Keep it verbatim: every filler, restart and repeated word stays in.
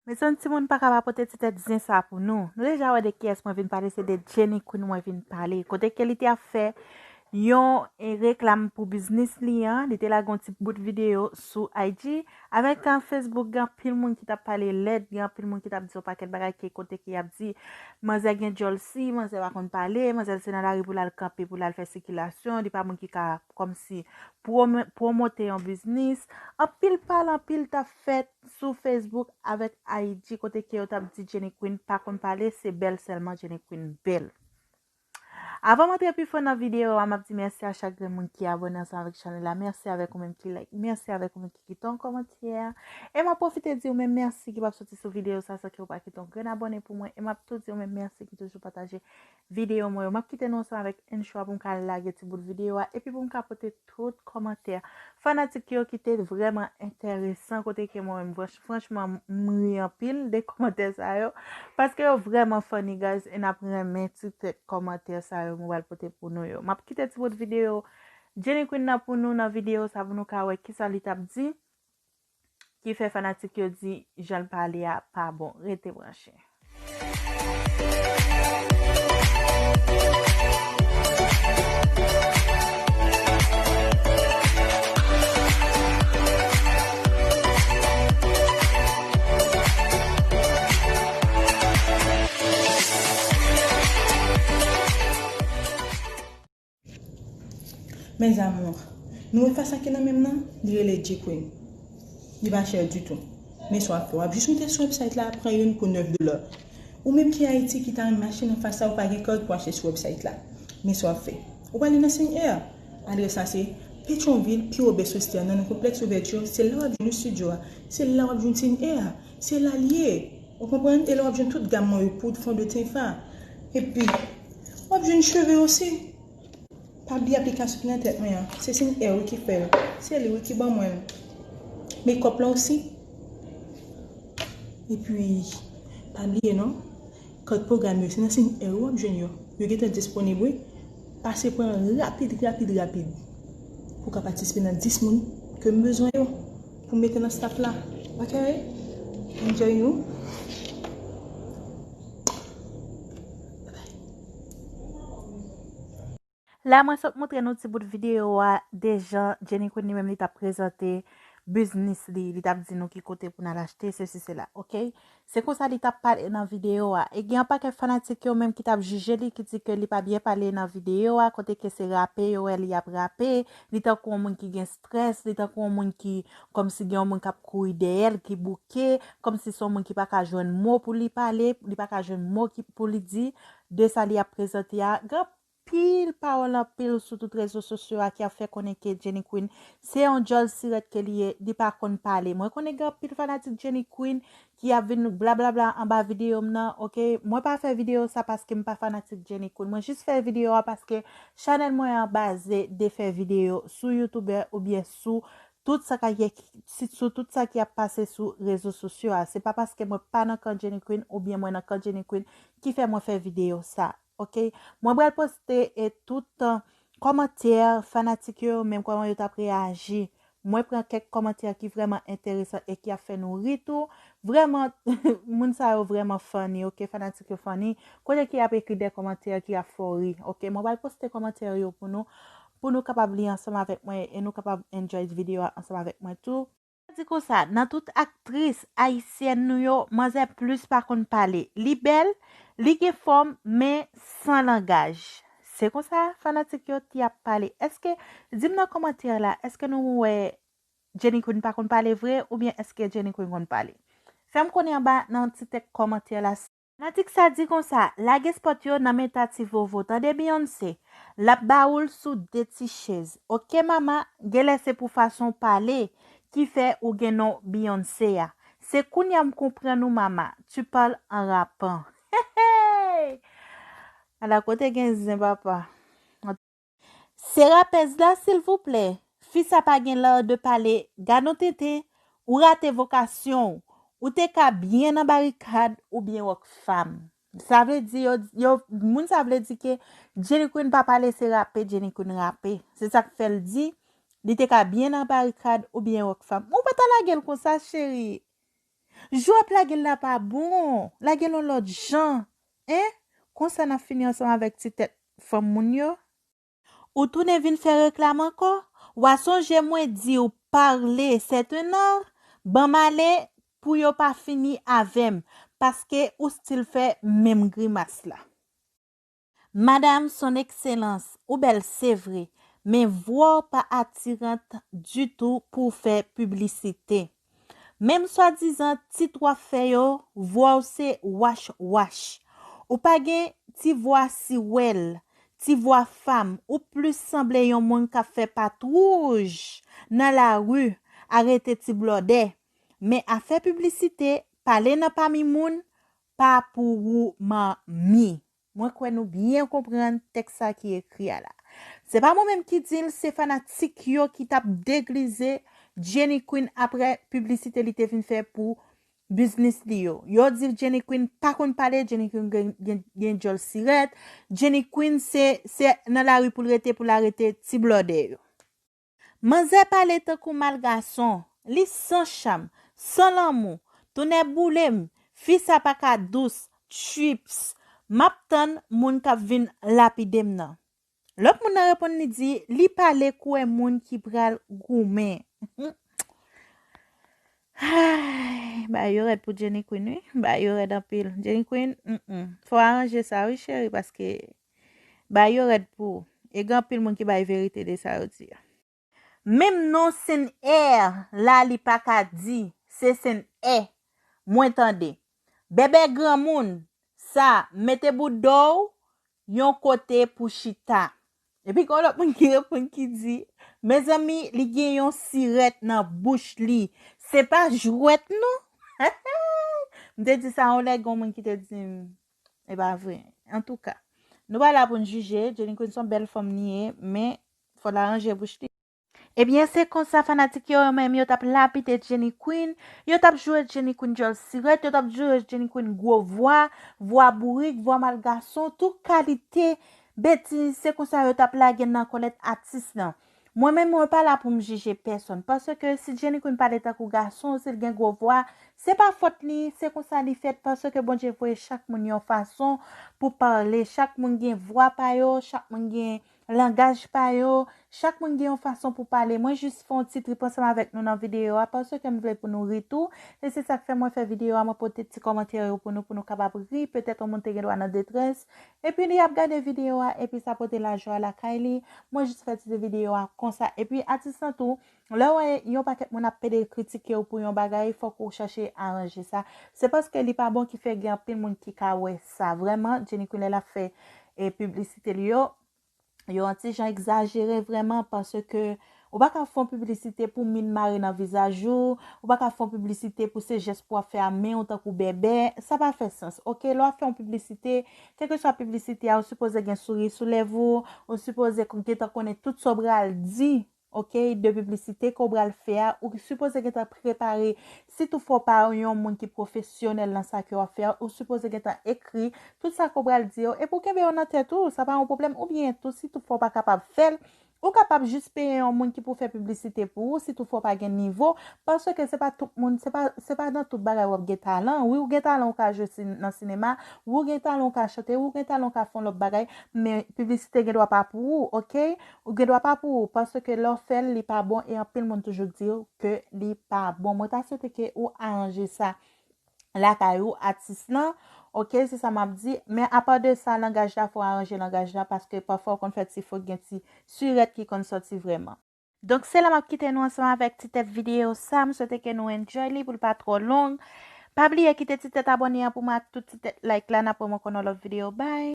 Mezanmi, timoun pa ka pa pote ti tèt zen sa pou nou. Nou deja wè de kiyès mwen vin pale, se de Jenny Queen mwen vin pale. Kote ke li te ap fè yon, e, reklam pou biznis li an, li te lage yon ti bout videyo sou I G, avèk, e, Facebook, gen anpil moun ki t ap pale lèd, gen anpil moun ki t ap di yon pakèt bagay ke kote ke y ap di, manzè gen djòlsi, manzè pa konn pale, manzè se nan lari pou l al kanpe, pou l al fè sikilasyon, li pa moun ki ka kòmsi pwome-, pwomote yon biznis. Anpil pale, anpil t ap fèt sou Facebook avèk I G kote ke yo t ap di Jenny Queen pa konn pale, se bèl sèlman Jenny Queen bèl. Avan m antre pi fon nan videyo a, m ap di mèsi a chak grenn moun ki abòne ansanm avèk chanèl la, mèsi avèk ou menm ki like, mèsi avèk ou menm ki kite yon kòmantè. E m ap pwofite di ou menm mèsi ki p ap soti sou videyo sa san ke ou pa kite yon grenn abòne pou mwen. E m ap tou di ou menm mèsi ki toujou pataje videyo mwen yo. M ap kite nou ansanm avèk Enchwa pou m ka lage ti bout videyo a, epi pou m ka pote tout kòmantè fanatik yo ki te vrèman enteresan, kote ke mwen menm, franch-, franchman, m ri anpil de kòmantè sa yo, paske yo vrèman funny, guys, e n ap renmen ti tèt kòmantè sa yo mwen pral pote pou nou yo. M ap kite ti bout videyo Jenny Queen nan pou nou nan videyo sa pou nou ka wè kisa li t ap di ki fè fanatik yo di jan l pale a pa bon. Rete branche. Mes amours, nou wè fas sa ki nan men m nan? Li rele G-Queen. Li pa chè ditou. Men sa w ap fè, w ap jis moute sou website la, pran youn pou nèf dola. Ou menm ki Ayiti ki ta renmen achte nan fas sa, ou pa gen kòb pou achte sou website la. Men sa w ap fè. Ou prale nan Sign Air. Adrès la se Petyonvil, pi wo Best Western nan, nan konplèks Ouverture, se la w ap jwenn estidyo a. Se la w ap jwenn Sign Air a. Se la l ye. Ou konprann? E la w ap jwenn tout gam mwen yo, poud, fon de ten, fa. Epi, w ap jwenn cheve osi. Pa bliye aplikasyon ki nan tèt mwen an. Se Sign Air wi ki fè l. Se li wi ki ban mwen l. Makeup lan osi. Epi, pa bliye non, kòd pwogram yo, se nan Sign Air wi w ap jwenn yo. Yo gentan disponib wi. Pase pran rapid, rapid, rapid. Pou w ka patisipe nan dis moun ke m bezwen yo. Pou m mete nan staff la. Ok? Enjoy nou. Bye bye. La, mwen sot montre nou ti bout videyo a de jan Jenny Queen li menm li t ap prezante biznis li, li t ap di nou ki kote pou n al achte, sesi, sela, ok? Se konsa li t ap pale nan videyo a. E gen yon pakèt fanatik yo menm ki t ap jije li, ki di ke li pa byen pale nan videyo a, kote ke se rape yo wè li ap rape, li tankou yon moun ki gen strès, li tankou yon moun ki, kòmsi gen yon moun k ap kouri dèyè l, ki bouke, kòmsi se yon moun ki pa ka jwenn mo pou li pale, li pa ka jwenn mo ki, pou li di de sa li ap prezante a. Gen anpil pawòl anpil sou tout rezo sosyo a ki ap fè konnen ke Jenny Queen se yon djòl sirèt ke li ye, li pa konn pale. Mwen konnen gen anpil fanatik Jenny Queen ki ap vin blablabla anba videyo m nan, ok? Mwen pa fè videyo sa paske m pa fanatik Jenny Queen. Mwen jis fè videyo a paske chanèl mwen an baze de fè videyo sou youtubè oubyen sou tout sa k ap, si, sou tout sa ki ap pase sou rezo sosyo a. Se pa paske mwen pa nan kan Jenny Queen oubyen mwen nan kan Jenny Queen ki fè mwen fè videyo sa. Ok? Mwen pral poste e tout, e, kòmantè fanatik yo, menm kòman yo t ap reyaji. Mwen pran kèk kòmantè ki vrèman enteresan e ki ap fè nou ri tou. Vrèman, moun sa yo vrèman funny, ok? Fanatik yo funny. Kote ki ap ekri de kòmantè ki ap fè w ri, ok? Mwen pral poste kòmantè yo pou nou, pou nou kapab li ansanm avèk mwen e nou kapab enjoy videyo a ansanm avèk mwen tou. Di konsa, nan tout aktris ayisyèn nou yo, manzè plis pa konn pale. Li bèl, li gen fòm, men san langaj. Se konsa fanatik yo te ap pale. Èske, di m nan kòmantè la, èske nou wè Jenny Queen pa konn pale vre, oubyen èske Jenny Queen konn pale? Fè m konnen anba nan ti tèks kòmantè la. Fanatik sa di konsa, lage spòt yo nan men Tati Vovo, tande Beyoncé, l ap ba ou l sou de ti chèz. Ok mama, genlè se pou fason w pale ki fè ou gen non Beyoncé a. Se kounye a m konprann ou mama, tu parles en rappant. Ala kote gen zen papa. Se rapèz la silvouplè? Fi sa pa gen lar de pale, gad on tenten, ou rate vokasyon w, ou te ka byen nan barikad oubyen Rockfam. Sa vle di yo, yo, moun sa vle di ke Jenny Queen pa pale, se rape Jenny Queen rape. Se sa k fè l di, li te ka byen nan barikad oubyen Rockfam. Ou pa ta lage l konsa, cheri. Jou w ap lage l la pa bon. Lage l yon lòt jan. En? Konsa n ap fini ansanm avèk ti tèt fanm moun yo. Ou tounen vin fè reklam ankò? W a sonje mwen di w parler c'est un art? Ban m ale pou yo pa fini avè m, paske ou still fè menm grimas la. Madanm, son ekselans, ou bèl se vre, men vwa w pa atirant ditou pou w fè piblisite. Menm swadizan tit w ap fè yo, vwa w se wach wach. Ou pa gen ti vwa siwèl, ti vwa fanm, ou plis sanble yon moun k ap fè patwouj nan lari, arete ti blòdè. Men afè piblisite, pale nan pami moun, pa pou ou manmi. Mwen kwè nou byen konprann tèks sa ki ekri a la. Se pa mwen menm ki di l, se fanatik yo ki t ap deglize Jenny Queen apre piblisite li te vin fè pou biznis li yo. Yo di Jenny Queen pa konn pale, Jenny Queen gen, gen, gen djòl sirèt, Jenny Queen se, se nan lari pou l rete, pou l arete ti blòdè yo. Manzè pale tankou mal gason, li san cham, san lanmou, tonnè boule m, fi sa pa ka dous, tchuips, m ap tann moun k ap vin lapide m nan. Lòt moun nan reponn li di, li pale kouwè moun ki pral goumen. Ay, bagay yo rèd pou Jenny Queen, wi. Bagay yo rèd anpil. Jenny Queen, mm, mm. Fò w aranje sa, wi, cheri, paske bagay yo rèd pou ou. E gen anpil moun ki bay verite de sa yo di a. Menm non Sen È la li pa ka di, se Sen È. Mwen tande. Bèbè granmoun, sa, mete bout do w yon kote pou chita. Epi gen yon lòt moun ki reponn ki di, mezanmi, li gen yon sirèt nan bouch li. Se pa jwèt non. M te di sa yon lè, gen yon moun ki te di m, e pa vre. Antouka, nou pa la pou n jije, Jenny Queen se yon bèl fanm li ye, men fò l aranje bouch li. Ebyen, se konsa fanatik yo, yo menm, yo t ap lapide Jenny Queen, yo t ap joure Jenny Queen djòl sirèt, yo t ap joure Jenny Queen gwo vwa, vwa bourik, vwa mal gason, tout kalite betiz, se konsa yo t ap lage nan kòlèt atis lan. Mwen menm, mwen pa la pou m jije pèsonn, paske si Jenny Queen pale tankou gason, si l gen gwo vwa, se pa fòt li, se konsa li fèt, paske Bondye voye chak moun yon fason pou pale, chak moun gen vwa pa yo, chak moun gen langaj pa yo. Chak moun gen yon fason pou pale. Mwen jis fè yon ti trip ansanm avèk nou nan videyo a, paske m vle pou nou ri tou. E se sa k fè mwen fè videyo a, mwen pote ti kòmantè yo pou nou, pou nou kapab ri. Petèt yon moun te gen dwa nan detrès. Epi li ap gade videyo a, epi sa pote lajwa lakay li. Mwen jis fè ti videyo a konsa. Epi atis lan tou, lè w wè yon pakèt moun ap pede kritike w pou yon bagay, fòk ou chache aranje sa. Se paske li pa bon ki fè gen anpil moun ki ka wè sa. Vrèman, Jenny Queen lè l ap fè, e, piblisite li yo, yo yon ti jan egzajere vrèman, paske ou pa ka fè yon piblisite pou min mare nan vizaj ou, ou pa ka fè yon piblisite pou se jès pou w ap fè a men w tankou bèbè, sa pa fè sans, oke? Lè w ap fè yon piblisite, kèlkeswa piblisite a, ou sipoze gen souri sou lèv ou, ou sipoze gentan konnen tout sa w pral di, oke, de piblisite ke w pral fè a, ou sipoze gentan prepare. Si toutfwa w pa yon moun ki pwofesyonèl nan sa ke w ap fè a, ou sipoze gentan ekri tout sa ke w pral di yo, epi w kenbe yo nan tèt ou, sa pa yon pwoblèm. Oubyen tou, si toutfwa w pa kapab fè l, ou kapab jis peye yon moun ki pou fè piblisite pou ou, si toutfwa w pa gen nivo, paske se pa tout moun, se pa, se pa nan tout bagay w ap gen talan. Wi, ou gen talan, ou ka jwe si-, nan sinema, wi, ou gen talan, ou ka chante, wi, ou gen talan, ou ka fè yon lòt bagay, men piblisite gen dwa pa pou ou, oke? Ou gen dwa pa pou ou, paske lè w fè l, li pa bon, e anpil moun toujou di w ke li pa bon. Mwen ta swete ke ou aranje sa lakay ou, atis lan, oke, se sa m ap di. Men apa de sa, langaj la, fò w aranje langaj la, paske pafwa w konn fè ti fot, gen ti sirèt ki konn sòti vrèman. Donk, se la m ap kite nou ansanm avèk ti tèt videyo sa. M swete ke nou enjoy li pou l pa twò long. Pa bliye kite ti tèt abòne an pou mwen ak tout ti tèt like la. N ap wè mwen kon yon lòt videyo. Bye!